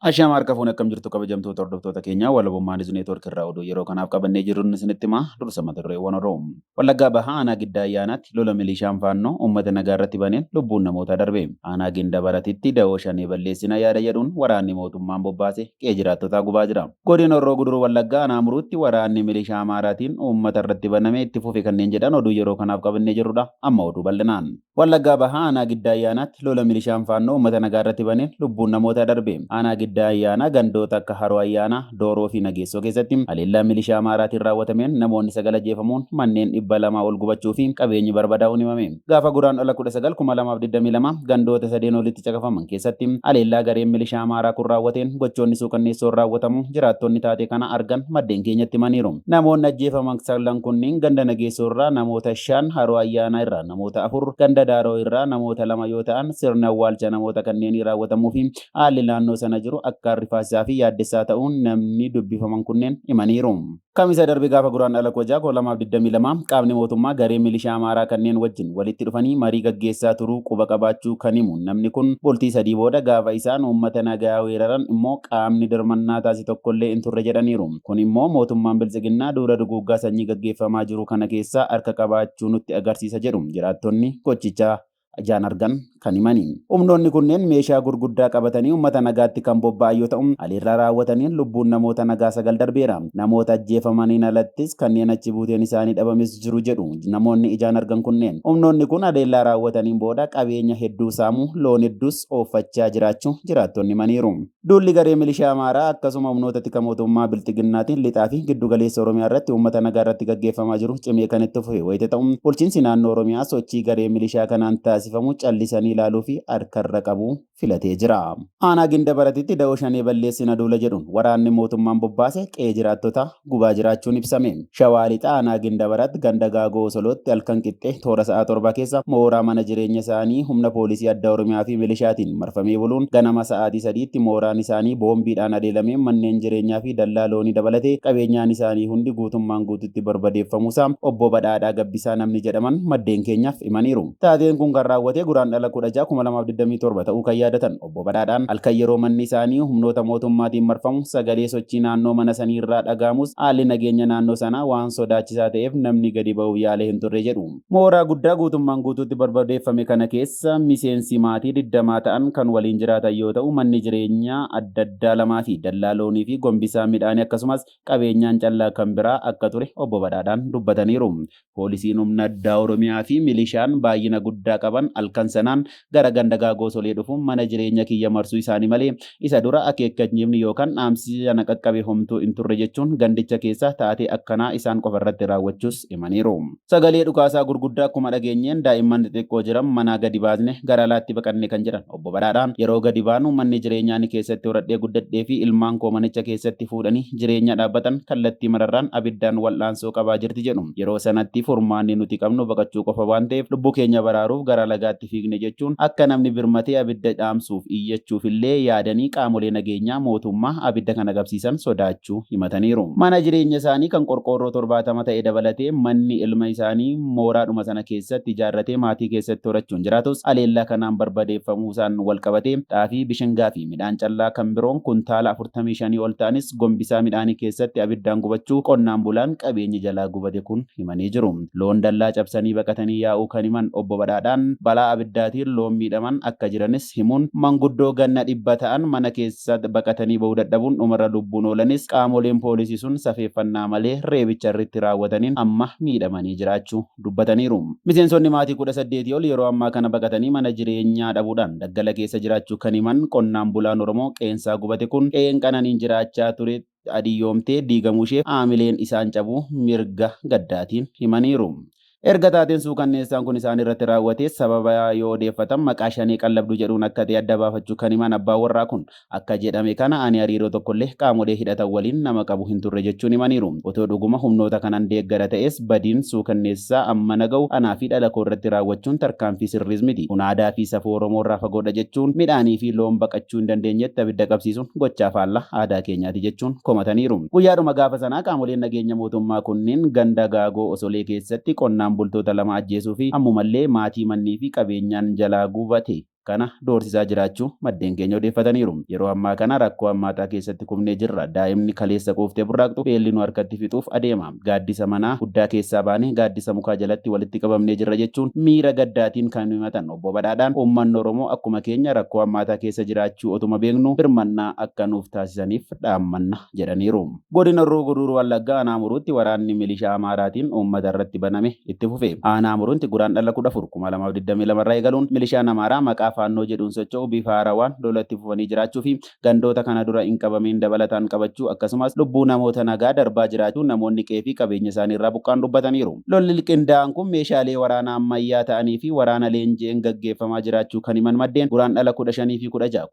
Ashaama harka fuune, akkam jirtu kabajamtoota hordoftoota keenyaa? Walabummaa Niiz Neetwoork irraa oduu yeroo kanaaf qabannee jirru isinitti himaa. Dursa mata dureewwan oduu. Wallaggaa Bahaa Aanaa Giddaa Ayyaanaatti lola milishaan Faannoo uummata nagaa irratti baneen lubbuun namootaa darbe. Aanaa Ginda Baratitti da'oo Shanee balleessina yaada jedhuun waraanni mootummaan bobbaase qe'ee jiraattotaa gubaa jira. Godina Horroo Guduruu Wallaggaa Aanaa Amuruutti waraanni milishaa Amaaraatiin uummata irratti baname itti fufe kanneen jedhan oduu yeroo kanaaf qabannee jirrudha. Amma oduu bal'inaan. Wallaggaa Bahaa Aanaa Giddaa Ayyaanaatti lola milishaan Faannoo uummata nagaa irratti baneen lubbuun namootaa darbe. Aanaa Giddaa Ayyaanaa gandoota akka Haroo Ayyaanaa, Dooroo fi Nageessoo keessatti haleellaa milishaa Amaaraatiin raawwatameen namoonni 9 ajjeefamuun, manneen 200 ol gubachuu fi qabeenyi barbadaa'uun himame. Gaafa Guraandhala 19, 2022 gandoota sadeen olitti caqafaman keessatti haleellaa gareen milishaa Amaaraa kun raawwateen gochoonni suukanneessoon raawwatamuu jiraattonni taatee kana argan maddeen keenyatti himaniiru. Namoonni ajjeefaman saglan kunniin ganda Nageessoo irraa namoota 5, Haroo Ayyaanaa irraa namoota 4, ganda Daaroo irraa namoota 2 yoo ta'an, sirni awwaalcha namoota kanneenii raawwatamuu fi haalli naannoo sana jiru akkaan rifaasisaa fi yaaddessaa ta'uun namni dubbifaman kunneen himaniiru. Kamisa darbe gaafa Guraandhala 16, 2022 qaamni mootummaa garee milishaa Amaaraa kanneen wajjin walitti dhufanii marii gaggeessaa turuu quba qabaachuu kan himu namni kun, bultii sadii booda gaafa isaan uummata nagaa weeraran immoo qaamni dirmannaa taasise tokkollee hin turre jedhaniiru. Kun immoo mootummaan Biltsiginnaa duula duguuggaa sanyii gaggeeffamaa jiru kana keessaa harka qabaachuu nutti agarsiisa jedhu jiraattonni gochicha ijaan argan kan himani. Humnoonni kunneen meeshaa gurguddaa qabatanii uummata nagaatti kan bobba'an yoo ta'u, haleellaa raawwataniin lubbuun namoota nagaa 9 darbeera. Namoota ajjeefamaniin alattis kanneen achi buuteen isaanii dhabames jiru jedhu namoonni ijaan argan kunneen. Humnoonni kun haleellaa raawwataniin booda qabeenya hedduu saamuu, loon hedduus ooffachaa jiraachuu jiraattonni himaniiru. Duulli garee milishaa Amaaraa akkasuma humnoota tika mootummaa Bilxiginnaatiin lixaa fi giddu galeessa Oromiyaa irratti uummata nagaa irratti gaggeeffamaa jiru cimee kan itti fufe wayita ta'u, bulchiinsi naannoo Oromiyaa sochii garee milishaa kanaan taasifamu callisanii ilaaluu fi harkarra qabuu filatee jira. Aanaa Ginda Baratitti da'oo Shanee balleessina duula jedhuun waraanni mootummaan bobbaase qe'ee jiraattotaa gubaa jiraachuun ibsame. Shawaa Lixaa Aanaa Gindabarat ganda Gaagoo Osolootti halkan qixxee toora sa'a 7:00 keessa mooraa mana jireenya isaanii humna poolisii addaa Oromiyaa fi milishaatiin marfamee buluun, ganama sa'aatii 3tti mooraan isaanii boombiidhaan haleelamee manneen jireenyaa fi dallaa loonii dabalatee qabeenyaan isaanii hundi guutummaan guututti barbadeeffamuusaa Obbo Badhaadhaa Gabbisaa namni jedhaman maddeen keenyaaf himaniiru. Taateen kun kan raawwate Guraandhala 16, 2027 ta'uu kan yaadatan Obbo Badhaadhaan, halkan yeroo manni isaanii humnoota mootummaatiin marfamu sagalee sochii naannoo mana saniirraa dhaga'amus, haalli nageenya naannoo sanaa waan sodaachisaa ta'eef namni gadi ba'uuf yaale hin turre jedhu. Mooraa guddaa guutummaan guutuutti barbadeeffame kana keessa miseensi maatii digdamaa ta'an kan waliin jiraatan yoo ta'u, manni jireenyaa adda addaa lamaa fi dallaa loonii fi gombisaa midhaanii akkasumas qabeenyaan callaa kan biraa akka ture Obbo Badhaadhaan dubbataniiru. Poolisiin Humna Addaa Oromiyaa fi milishaan baay'ina guddaa qaban halkan sanaan gara ganda Gaagoo Solee dhufuun mana jireenya kiyya marsuu isaanii malee isa dura akeekkachiifni yookaan dhaamsi sana qaqqabe homtuu hin turre jechuun, gandicha keessa taatee akkanaa isaan qofa irratti raawwachuus himaniiru. Sagalee dhukaasaa gurguddaa akkuma dhageenyeen daa'imman xixiqqoo jiran manaa gadi baasne gara alaatti baqanne kan jedhan Obbo Badhaadhaan, yeroo gadi baanu manni jireenyaa ani keessatti horadhee guddadhee fi ilmaan koo manicha keessatti fuudhanii jireenya dhaabbatan kallattii mararraan abiddaan wal'aansoo qabaa jirti jedhu. Yeroo sanatti furmaanni nuti qabnu baqachuu qofa waan ta'eef lubbuu keenya baraaruuf gara lagaatti fiigne jechuun, akka namni birmatee abidda dhaamsuuf iyyachuufillee yaadanii qaamolee nageenyaa mootummaa abidda kana qabsiisan sodaachuu himataniiru. Mana jireenya isaanii kan qorqoorroo 70 ta'e dabalatee manni ilma isaanii mooraadhuma sana keessatti ijaarratee maatii keessatti horachuun jiraatus haleellaa kanaan barbadeeffamuusaan walqabatee xaafii, bishingaa fi midhaan callaa kan biroon kuntaala 45 ol ta'anis gombisaa midhaanii keessatti abiddaan gubachuu qonnaan bulaan qabeenyi jalaa gubate kun himanii jiru. Loon dallaa cabsanii baqatanii yaa'uu kan himan Obbo Badhaadhaan, balaa abiddaatiin loon miidhaman akka jiranis himuun, manguddoo ganna 100 ta'an mana keessa baqatanii ba'uu dadhabuun dhumarra lubbuun oolanis qaamoleen poolisii sun safeeffannaa malee reebicha irrtti raawwataniin amma miidhamanii jiraachuu dubbataniiru. Miseensonni maatii 18 ol yeroo ammaa kana baqatanii mana jireenyaa dhabuudhaan daggala keessa jiraachuu kan himan qonnaan bulaan Oromoo qe'eensaa gubate kun, qe'een qananiin jiraachaa ture adiyyoomtee diigamuusheef haamileen isaan cabuu mirga gaddaatiin himaniiru. Erga taateen suukanneessaan kun isaan irratti raawwate sababa yoo odeeffatan maqaa shanee qallabduu jedhuun akka ta'e adda baafachuu kan himan abbaan warraa kun akka jedhame kana ani hariiroo tokkollee qaamolee hidhatan waliin nama qabu hin turre jechuun himaniiru. Otoo dhuguma humnoota kanaan deeggara ta'es badiin suukanneessaa amma naga'u anaa fi dhala koo irratti raawwachuun tarkaanfii sirriis miti. Kun aadaa fi safuu Oromoo irraa fagoodha jechuun midhaanii fi loon baqachuu hin dandeenyetti abidda qabsiisuun gochaa faallaa aadaa keenyaati jechuun komataniiru. Guyyaadhuma gaafa sanaa qaamoleen nageenya mootummaa kunneen ganda gaagoo osolee keessatti qonnaan bultoota lama ajjeesuu fi ammumallee maatii mannii fi qabeenyaan jalaa gubate kana doorsisaa jiraachuu maddeen keenya odeeffataniiru. Yeroo ammaa kana rakkoo hammaataa keessatti kufnee jirra. Daa'imni kaleessa quuftee burraaqxu beelli nu harkatti fixuuf adeema. Gaaddisa manaa guddaa keessaa baanee gaaddisa mukaa jalatti walitti qabamnee jirra jechuun miira gaddaatiin kan himatan obbo Badhaadhaan uummanni Oromoo akkuma keenya rakkoo hammaataa keessa jiraachuu otuma beeknu birmannaa akka nuuf taasisaniif dhaammanna jedhaniiru. Godina Horroo Guduruu Wallaggaa Aanaa Muruutti waraanni milishaa Amaaraatiin uummata irratti baname itti fufe. Aanaa Muruutti Guraandhala 14 2022 irraa eegaluun milishaan Amaaraa maqaa faannoo jedhuun socho'u bifa haarawaan lolatti fufanii jiraachuu fi gandoota kana dura hin qabamiin dabalataan qabachuu akkasumas lubbuu namoota nagaa darbaa jiraachuu namoonni qe'ee fi qabeenya isaanii irraa buqqaan dubbataniiru. Lolli qindaa'aan kun meeshaalee waraanaa ammayyaa ta'anii fi waraana leenji'een gaggeeffamaa jiraachuu kan himan maddeen Guraandhala 15 fi 16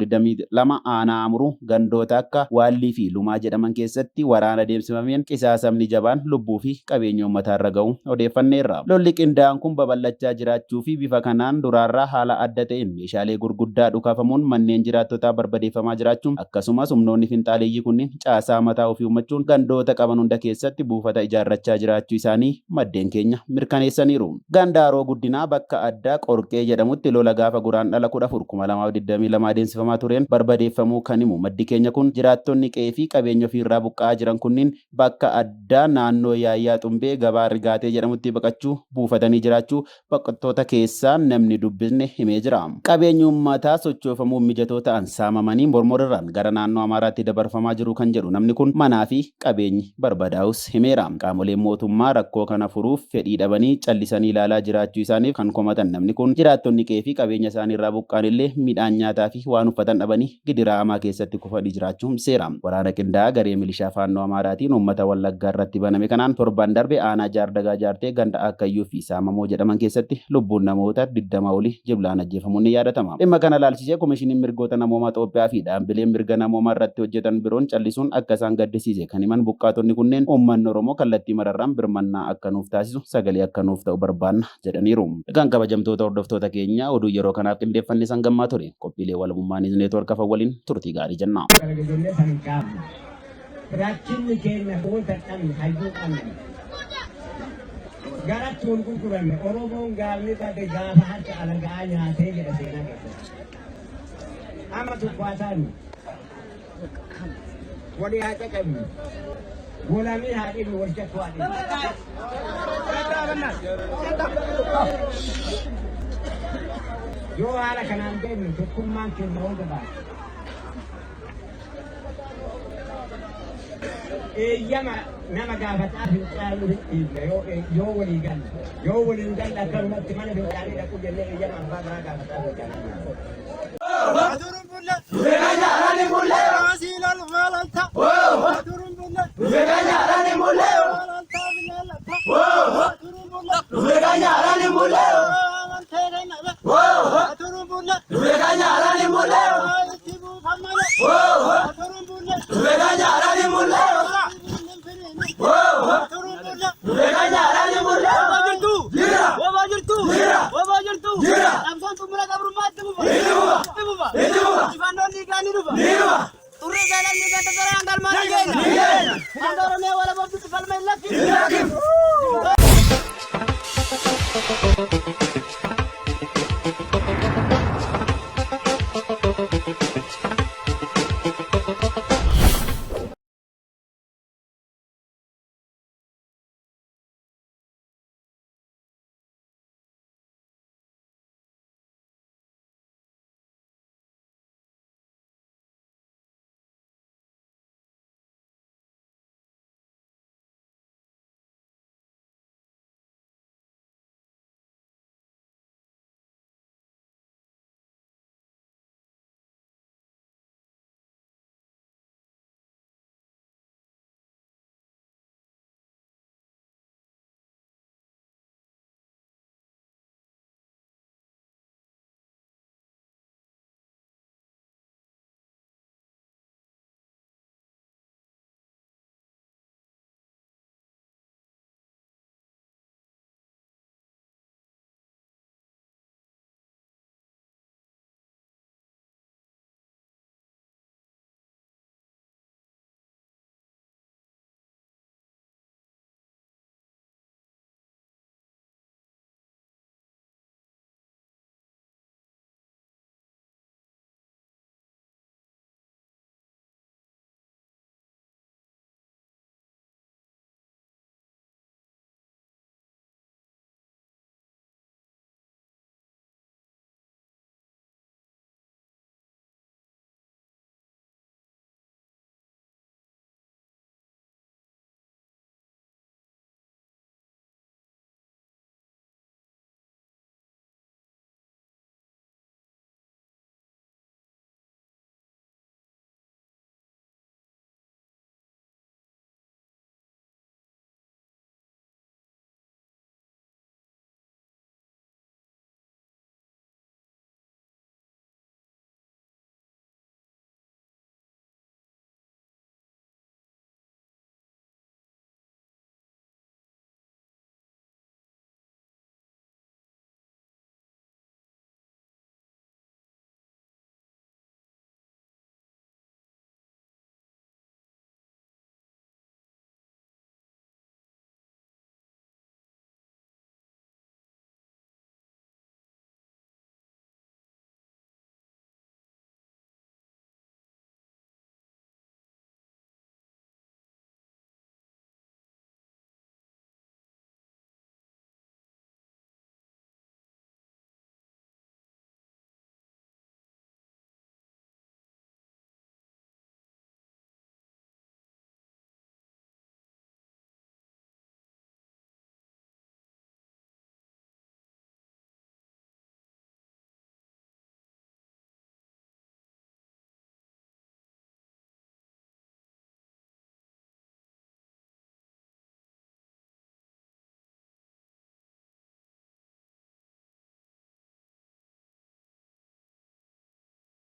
2022 aanaa Amuruu gandoota akka Waallii fi Lumaa jedhaman keessatti waraana deemsifameen qisaasamni jabaan lubbuu fi qabeenya uummataa irra ga'u odeeffanneerra. Lolli qindaa'aan kun babal'achaa jiraachuu fi bifa kanaan duraarraa haala adda ta'een meeshaalee gurguddaa dhukaafamuun manneen jiraattotaa barbadeeffamaa jiraachuun akkasumas humnoonni finxaaleeyyii kunneen caasaa mataa ofii uummachuun gandoota qaban hunda keessatti buufata ijaarrachaa jiraachuu isaanii maddeen keenya mirkaneessaniiru. Gandaaroo guddinaa bakka addaa Qorqee jedhamutti lola gaafa Guraandhala 14 2022 adeemsifamaa tureen barbadeeffamuu kan himu maddi keenya kun jiraattonni qe'ee fi qabeenya ofiirraa buqqa'aa jiran kunniin bakka addaa naannoo Yaayyaa Xumbee gabaa Rigaatee jedhamutti baqachuu buufatanii jiraachuu baqattoota keessaa namni dubbisne himee jira. Qabeenyi uummataa sochoofamuuf mijatoo ta'an saamamanii mormorirraan gara naannoo Amaaraatti dabarfamaa jiru kan jedhu namni kun manaa fi qabeenyi barbadaa'us himeera. Qaamoleen mootummaa rakkoo kana furuuf fedhii dhabanii callisanii ilaalaa jiraachuu isaaniif kan komatan namni kun jiraattonni qe'ee fi qabeenya isaanii irraa buqqa'an illee midhaan nyaataa fi waan uffatan dhabanii gidiraa hamaa keessatti kufanii jiraachuu seera. Waraana qindaa'aa garee milishaa faannoo Amaaraatiin uummata Wallaggaa irratti baname kanaan torban darbe aanaa Jaardagaa Jaartee ganda Akkayyuu fi Saamamoo jedhaman keessatti lubbuun namoota 20 olii jiblaan ajjeefamuun ni yaadatama. Dhimma kana ilaalchisee Komishiniin Mirgoota Namoomaa Itoophiyaa fi dhaabbileen mirga namoomaa irratti hojjetan biroon callisuun akka isaan gaddisiise kan himan buqqaatonni kunneen uummanni Oromoo kallattii mararraan birmannaa akka nuuf taasisu sagalee akka nuuf ta'u barbaanna jedhaniiru. Egaan kabajamtoota hordoftoota keenya oduu yeroo kanaaf qindeeffanne san gammaa ture. Qophiilee walabummaa News Network hafan waliin turtii gaarii jenna. Ijoollee san hin qaabne. Rakkinni keenya goota qabne hayyuu qabne. Garatti wal gurguranne Oromoon gaafni bade gaafa harka alagaa nyaatee jedha seenaa keessatti. Amma tokko haa taanu. Walii haa caqabnu. Walamii haa dhibnu wal shakkuu haa dhibnu. Yoo haala kanaan deemne tokkummaan keenya ol jabaata. Eeyyama nama gaafataa fincaanuu hin dhiifne yoo yoo walii galle yoo waliin galle akkanumatti mana fincaanii dhaquu jennee eeyyama abbaa biraa gaafataa fincaanii. Xurree jaalalli ganda saraan galmaa.